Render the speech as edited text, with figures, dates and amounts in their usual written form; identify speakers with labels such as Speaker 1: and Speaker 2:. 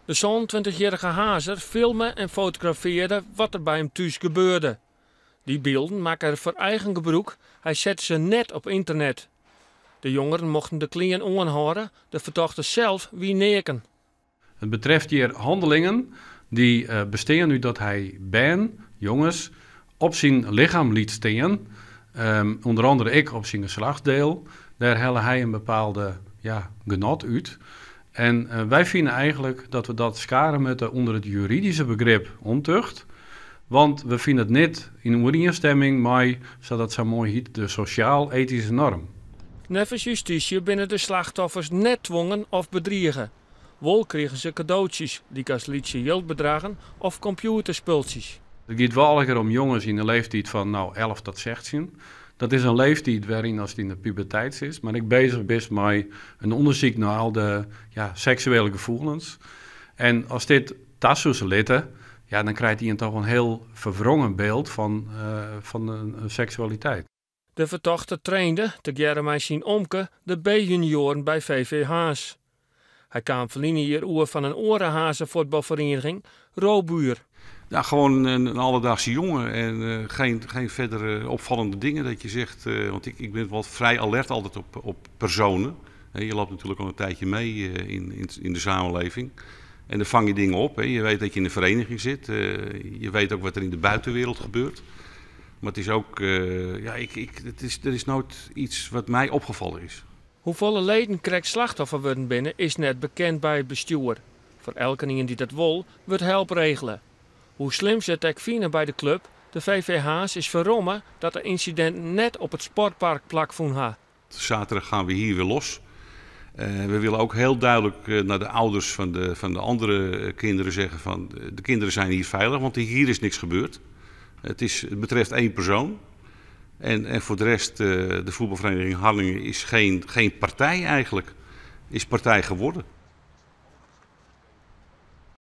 Speaker 1: De 27-jierrige Harnzer filme en fotografearre wat der by him thús gebeurde. Dy bylden makke er foar eigen gebrûk, hy sette se net op ynternet. De jongeren mochten de klean oanhâlde, de fertochte sels wie neaken.
Speaker 2: Het betreft hier handelingen die bestean út dat hy bern, jonges, op syn lichem liet stean. Ûnder oare ek op syn geslachtsdiel. Dêr helle hy in bepaalde, ja, genot út. En wy fine eigentlik dat we dat skare moatte ûnder it juridyske begrip ontucht. Want we fine it net yn oerienstimming mei, sa't dat sa moai hjit, de sosjaal-etyske norm.
Speaker 1: Neffens justysje binne de slachtoffers net twongen of bedrige. Wol krigen se kadootsjes, lykas lytse jildbedraggen of kompjûterspultsjes.
Speaker 2: It giet wol allegear om jonges yn de leeftiid fan, no, 11 tot 16. Dat is in leeftiid wêryn ast yn de puberteit sitst, mar ek beuzich bist mei in ûndersyk nei al de, ja, seksuele gefoelens. En ast dit ta soest litte, ja, dan krijt ien toch in hiel ferwrongen byld fan in seksualiteit.
Speaker 1: De fertochte trainde, tegearre mei syn omke, de B-junioaren by VV Harns. Hy kaam ferline jier oer fan in oare Harnzer fuotbalferiening, Robuur.
Speaker 3: Ja, gewoon een alledaagse jongen en geen verdere opvallende dingen dat je zegt, want ik ben wel vrij alert altijd op personen. Je loopt natuurlijk al een tijdje mee in de samenleving. En dan vang je dingen op. Hè. Je weet dat je in een vereniging zit. Je weet ook wat er in de buitenwereld gebeurt. Maar het is ook, ja, ik, ik, het is, er is nooit iets wat mij opgevallen is.
Speaker 1: Hoefolle leden krekt slachtoffer wurden binne, is net bekend by it bestjoer. Foar elkenien dy't dat wol, wurdt help regele. Hoe slim se it ek fine by de klup, de VV Harns is ferromme dat de ynsidinten net op it sportpark plakfûn ha.
Speaker 3: Zaterdag gaan we hier weer los. We willen ook heel duidelijk naar de ouders van de andere kinderen zeggen van de kinderen zijn hier veilig, want hier is niks gebeurd. Het betreft één persoon. En voor de rest, de voetbalvereniging Harlingen is geen partij eigenlijk. Is partij geworden.